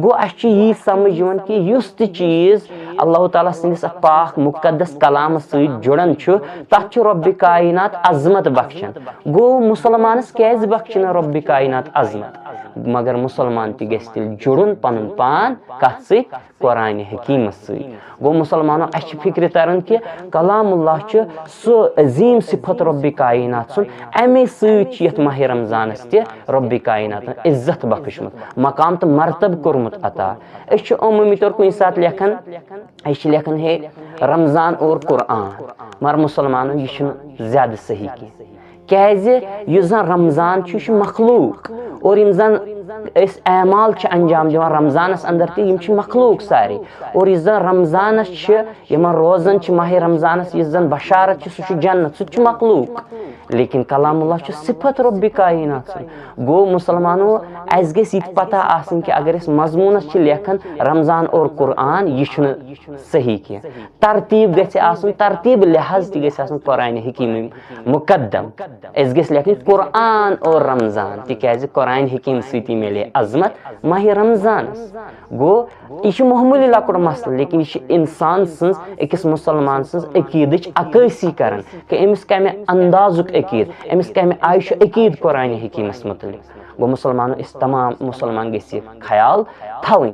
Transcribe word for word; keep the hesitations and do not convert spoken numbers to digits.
گوٚو، اَسہِ چھُ یی سمجھ یِوان کہِ یُس تہِ چیٖز اللہ تعالیٰ سٕنٛدِس اَتھ پاک مُقدس کلامس سۭتۍ جُڑان چھُ، تَتھ چھُ رۄبِ کائنات عظمت بخشان۔ گوٚو، مُسلمانس کیازِ بخشہِ نہٕ رۄبِ کائنات عظمت؟ مگر مُسلمان تہِ گژھِ تیٚلہِ جُڑُن پنُن پان کتھ سۭتۍ؟ قرآنِ حکیمس سۭتۍ۔ گوٚو، مُسلمانو، اَسہِ چھِ فکرِ تران کہِ کلام اللہ چھُ سُہ عظیٖم صفت رۄبِ کائنات سُنٛد، اَمے سۭتۍ چھُ یَتھ ماہِ رمضانس تہِ رۄبِ کائناتن عزت بخشمُت، مقام تہٕ مرتبہٕ کوٚرمُت عطا۔ أسۍ چھِ عموٗمی طور کُنہِ ساتہٕ لیکھان، أسۍ چھِ لیکھان، ہے، رمضان اور قرآن، مگر مُسلمانو، یہِ چھُنہٕ زیادٕ صحیح کینٛہہ۔ کیازِ؟ یُس زن رمضان چھُ، یہِ چھُ مخلوق، اور یِم زن أسۍ اعمال چھِ انجام دِوان رمضانس اندر تہِ، یِم چھِ مخلوق سارے۔ اور یُس زن رمضانس چھِ، یِمن روزان چھِ ماہِ رمضانس، یُس زن بشارت چھِ، سُہ چھُ جنت، سُہ تہِ چھُ مخلوق۔ لیکن کلام اللہ چھُ صفت رۄبِ کائنات سُنٛد۔ گوٚو، مُسلمانو، اَسہِ گژھِ یہِ تہِ پتہ آسٕنۍ کہِ اگر أسۍ مضموٗنس چھِ لیکھان رمضان اور قرآن، یہِ چھُنہٕ صحیح کینٛہہ۔ ترتیٖب گژھِ آسُن، ترتیٖب لحاظ تہِ گژھِ آسُن قرآنِ حکیٖم مُقدم۔ أسۍ گژھِ لیکھٕنۍ قرآن اور رمضان، تِکیازِ قرآنِ حکیٖم سۭتی میلے عظمت ماہِ رمضانس۔ گوٚو، یہِ چھُ معموٗلی لۄکُٹ مسلہٕ، لیکن یہِ چھُ انسان سٕنٛز، أکِس مُسلمان سٕنٛز عقیٖدٕچ عکٲسی کران کہِ أمِس کمہِ اندازُک عقیٖد، أمِس کمہِ آیہِ چھُ عقیٖد قرآنِ حکیٖمس مُتعلق۔ گوٚو، مُسلمانو، أسۍ تمام مُسلمان گژھِ یہِ خیال تھاوٕنۍ۔